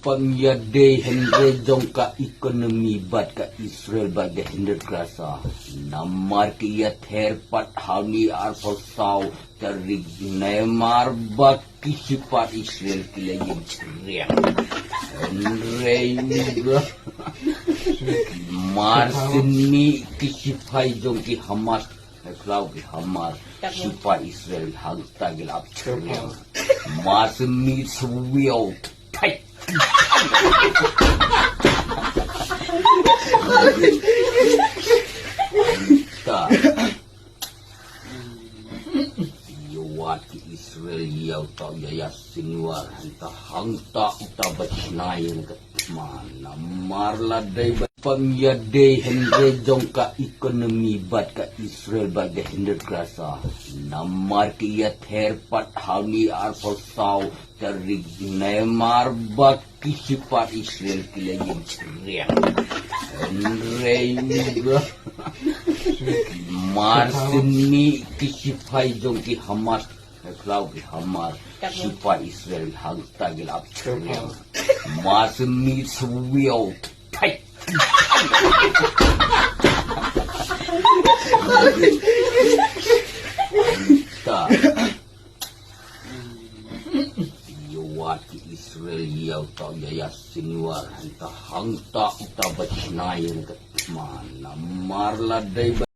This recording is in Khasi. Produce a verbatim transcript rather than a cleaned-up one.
Pynïadei hynrei jong ka economy bad ka Israel bad ka Hinderkrasa. Namar ki ïather pat ha une arphew saw tarik Naiïamar bad ki shipai Israel ki la ïeng chriang. Hynrei u ga mar sini ki shipai jong ki Hamas, khlaw ki Hamas, shipai Israel hangta ki la ap chriang. Mar sini swiaw. Thait. Ta. Ïa wat ki Israel ïa uta u Yahya Sinwar hangta hangta uta ba chnai ïa ka thma namar la dei ba pynïadei hynrei jong ka economy bad ka Israel bad ka Hinderkrasa. Namar ki ïather pat ha une arphew saw tarik Naiïamar bad ki shipai Israel ki la ïeng chriang. Hynrei u ga mar sini ki shipai jong ki Hamas, khlaw ki Hamas, shipai Israel hangta ki la ap chriang. Mar sini swiaw. Thait. Ta. Ïa wat ki Israel ïa uta u Yahya Sinwar hangta hangta uta ba chnai ïa ka thma namar la dei ba